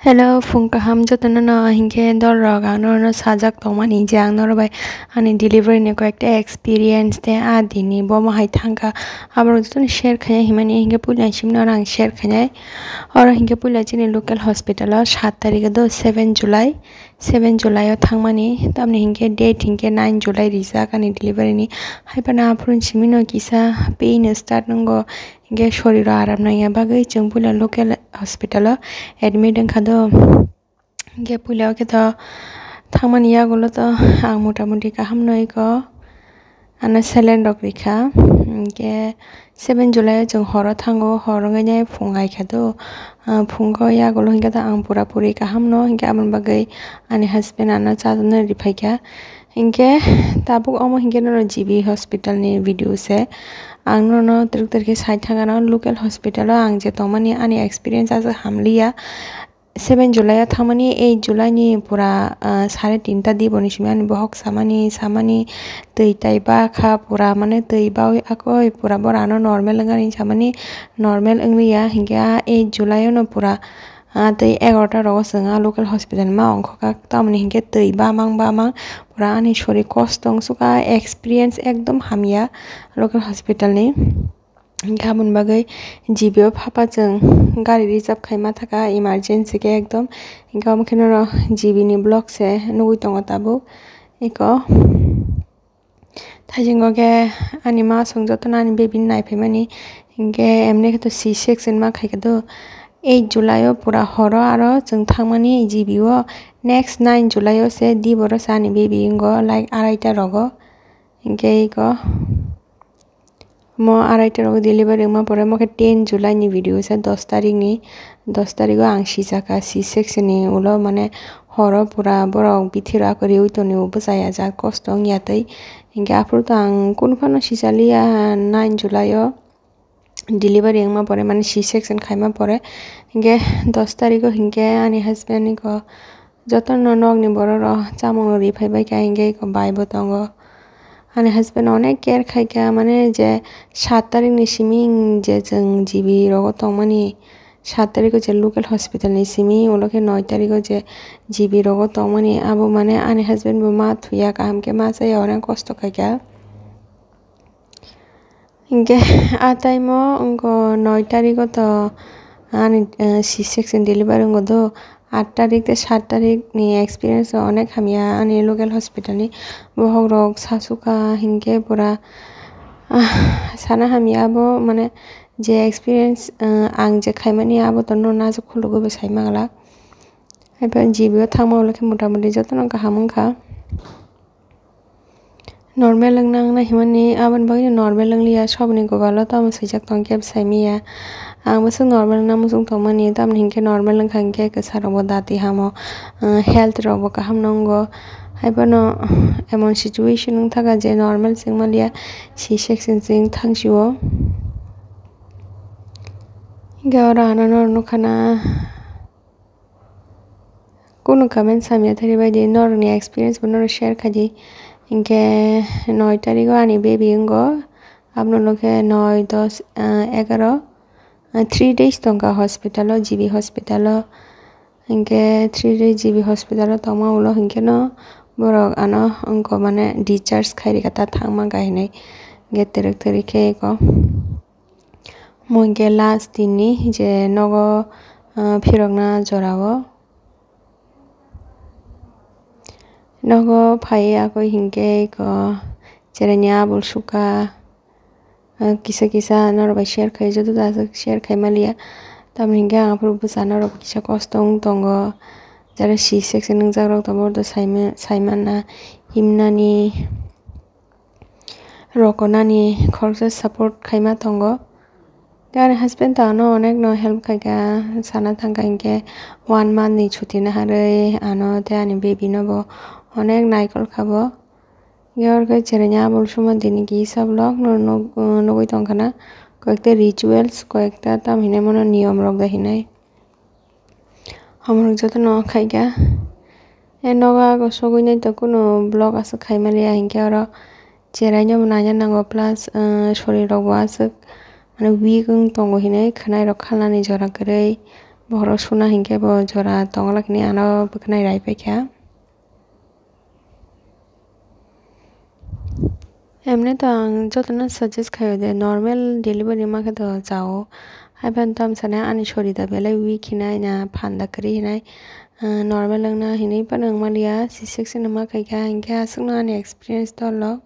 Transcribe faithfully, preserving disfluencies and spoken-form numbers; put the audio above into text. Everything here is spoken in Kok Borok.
Hello, phung kaham jotono no, hinkhe dol rok ang norokno sajak tongmani je ang norok bai ani delivery ni koyekta experience tei a dini bomo hai thangkha, aborok jotono share khainai hinmani hinkhe puila simi norok ang share khainai. Oro hinkhe puila chini local hospital o saat tarikh do seven July, seven July o thangmani, tamni hinkhe date hinkhe nine July rijak ani delivery ni. Haiphano aphuru simi no kisa pain start wngo, hinkhe soriro aram nangya bagwi chwng puila local hospital o admit wngkha do. Hinkhe puila o khe to thangmani yagulo to ang mota moti kaham no iko. Ano saline rok rikha. Hinkhe seven July o chwng horo thango, hor wngwi phung aikha do. Ah, phungo yagulo hinkhe to ang pura puri kaham no, hinkhe aboni bagwi ani husband ano cha rwna riphaikha. Hinkhe tabuk omo hinkhe norok G B hospital ni video se. Ang norokno twrwk twrwk khe sai thangano, local hospital o ang je tongmani ani experience aswk hamliya. Seven July o thangmani, eight July ni pura, ah, sare tinta di boni simi ani bohok samani, samani twi tai ba kha pura, mane twi bawi akoi pura borano normal wngani samani normal wngliya, hinkhe ah eight July o no pura, ah, tei egarota rogo chwng ah local hospital ma ongkha kha, tamoni hinkhe twi bamang bamang pura ani sori kosto wngsukha, experience ekdom hamya local hospital ni. Hinkhe aboni bagwi G B o phapa chwng gari reserve khaima thaka emergency khe ekdom. Hinkhe omo khe norok G B ni vlog se nugwi tongo tabuk. Eko thaisingo khe ani ma chwng jotono ani baby ni naiphaimani. Hinkhe emni khe to C section ma khaikhe do. Eight July o pura horo aro chwng thangmani G B o. Next nine July o se diboro se ani baby wngo, like araita rogo. Hinkhe eko. Mo araita rogo delivery wngma pore, mo khe ten July ni video se, dos tarikh ni, dos tarikh o ang sijakha, C section ni ulo mane horo pura borok bithi rok riui toni o bwchaya jak kosto wngya tei. Hinkhe aphuru to ang kunu phano sisaliya, nine July o delivery wngma pore mane C section khaima pore, hinkhe dos tarikh o hinkhe ani husband ni ko jotono nokni borok rok chamung rok ri phai bai kha, hinkhe eko bai bo tongo. Ani husband onek care khai kha, mane je saat tarikh ni simi je chwng G B rogo tongmani, saat tarikh o je local hospital ni simi, ulo khe noi tarikh o je G B rogo tongmani, abo mane ani husband bo ma thuya, kaham khe ma chaya, onek kosto khai kha. Hinkhe a time o wngkha noi tarikh o to ani, eh, C section delivery wngkha do, aat tarikh tei saat tarikh ni experience o onek hamya ani local hospital ni bohok rok sasukha hinkhe pura, ah, sana hamya abo mane je experience, eh, ang je khaimani abo to nono aswk khulugwi bo sai manglak. Haiphano G B o thangma ulo khe mota moti jotono kaham wngkha. Normal wngna wngna himani aboni bagwi normal wngliya, soboni gobalo tamo swijak tong khe bwsai miya. Ang bwswk normal wngna muchung tongmani, tamoni hinkhe normal wngkha hinkhe kwsa rokbo dati hamo, ah, health rokbo kaham nwngo. Haiphano emon situation wngthaka je normal se wngmaliya, C section se wngthang sio. Hinkhe oro ano norok nukha na. Kunu comment samya thari bai di, norokni experience bo norok share khai di. Hinkhe noi tarikh o ani baby wngo, abono ulo khe noi, dos, ah, egaro, ah, three days tongkha hospital o, G B hospital o. Hinkhe three days G B hospital o tongma ulo hinkhe no borok ano wngkha mane discharge khai rikha ta thangma kha hinwi. Hinkhe twrwk twrwk khe eko. Mo hinkhe last dinni je nogo, ah, phirokna jorao. Nogo phaiwi agoi hinkhe eko cheraini abul sukha, ah, kisa kisa norok bai share khai, joto da share khai maliya. Tamoni hinkhe ang aphuru bwsa norok kisa kosto wng tongo. Jara C section nwngjak rok tongo, oro saima-, saimana, himnani. Rokonani khoroksa support khaima tongo. Tei ani husband to ano onek no help khaikha, sana thangkha hinkhe one month ni chuti naharwi ano tei ani baby no bo onek naikol kha bo. Hinkhe oro khe cheraini abul suma dini kisa vlog no nuk-, nugwi tongkha na, koyekta rituals, koyekta tamo hinwi mano niyom rok da hinwi. Hamrok jotono khaikha. E nogo ago sogwi naitokno vlog aswk khaimaliya hinkhe oro cheraino bo naina nango plus, ah, sorirokbo aswk mane weak wng tongo hinwi khwnairok khalnani jora kwrwi Bohrok suna hinkhe bo jora tonglak hinwi ano bwkhanai rai paikha. Emni to ang jotono suggest khaio de normal delivery ma khe to chao. Haiphano tamo sanai ani sori da belai weak hinai na phanda kwrwi hinai, ah, normal wngna hinwi phano wng manliya, C section ma khaikha hinkhe aswkno ani experience tolo.